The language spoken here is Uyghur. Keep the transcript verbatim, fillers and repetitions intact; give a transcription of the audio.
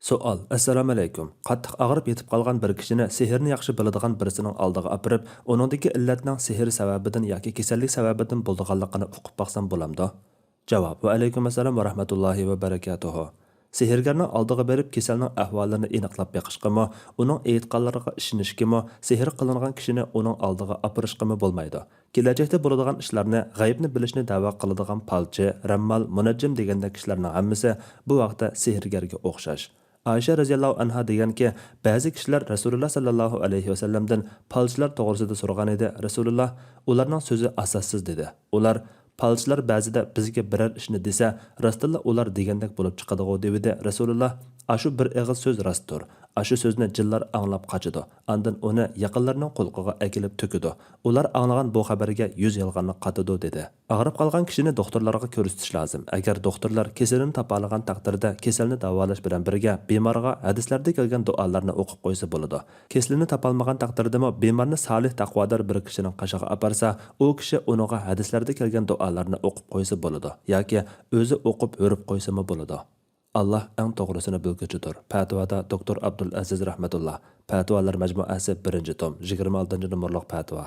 سوئال: ئەسسالامۇئەلەيكۇم. قاتتىق ئاغرىپ يېتىپ قالغان بىر كىشىنى سېھىرنى ياخشى بىلىدىغان بىرسىنىڭ ئالدىغا ئاپىرىپ، ئۇنىڭدىكى ئىللەتنىڭ سېھىر سەۋەبىدىن ياكى كېسەللىك سەۋەبىدىن بولىدىغانلىقىنى ئۇقۇپ باقسام بولامدۇ؟ جاۋاب: ۋەئەلەيكۇم ئەسسالام ۋە رەھمەتۇللاھى ۋە بەرەكاتۇھۇ. سېھىرگەرنىڭ ئالدىغا بېرىپ، كېسەلنىڭ ئەھۋالىنى ئېنىقلاپ بېقىشقىمۇ، ئۇنىڭ ئېيتقانلىرىغا ئىشىنىشكىمۇ، سېھىر قىلىنغان كىشىنى ئۇنىڭ ئالدىغا ئاپىرىشقىمۇ بولمايدۇ. كېلەچەكتە بولىدىغان ئىشلارنى، غەيىبنى بىلىشنى دەۋا قىلىدىغان پالچى، رەممال، مۇنەججىم دېگەندەك كىشىلەرنىڭ ھەممىسى بۇ ھەقتە سېھىرگەرگە ئوخشاش. ئائىشە رەزىياللاھۇ ئەنھا دېگەنكى، بەزى كىشىلەر رەسۇلۇللا ساللاللاھۇ ئەلەيھى ۋەسەللەمدىن پالچىلار توغرىسىدا سورىغان ئىدى، رەسۇلۇللا ئۇلارنىڭ سۆزى ئاساسسىز دېدى. ئۇلار، پالچىلار بەزىدە بىزگە بىرەر ئىشنى دېسە، راستتىنلا ئۇلار دېگەندەك بولۇپ چىقىدىغۇ دېۋىدى، رەسۇلۇللا، ئاشۇ بىر ئېغىز سۆز راستتۇر. ئاشۇ سۆزنى جىنلار ئاڭلاپ قاچىدۇ. ئاندىن ئۇنى يېقىنلىرىنىڭ قۇلىقىغا ئەكېلىپ تۆكىدۇ. ئۇلار ئاڭلىغان بۇ خەۋەرگە يۈز يالغانلىق قاتىدۇ دېدى. ئاغرىپ قالغان كىشىنى دوختۇرلارغا كۆرسىتىش لازىم. ئەگەر دوختۇرلار كېسىلىنى تاپالىغان تەقدىردە، كېسەلنى داۋالاش بىلەن بىرگە بىمارغا ھەدىسلەردە كەلگەن دۇئالارنى ئوقۇپ قويسا بولىدۇ. كېسىلىنى تاپالمىغان تەقدىردىمۇ بىمارنى سالىھ تەقۋادار بىر كىشىنىڭ قېشىغا ئاپارسا، ئۇ كىشى ئۇنىڭغا ھەدىسلەردە كەلگەن دۇئالارنى ئوقۇپ قويسا بولىدۇ ياكى ئۆزى ئوقۇپ ھۆرۈپ قويسىمۇ بولىدۇ. ئاللا ئەڭ توغرىسىنى بىلگۈچىدۇر. پەتىۋادا دوكتور ئابدۇلئەزىز رەھمەتۇللا، پەتىۋالار مەجمۇئەسى، بىرىنچى توم، يىگىرمە ئالتىنچى نومۇرلۇق پەتىۋا.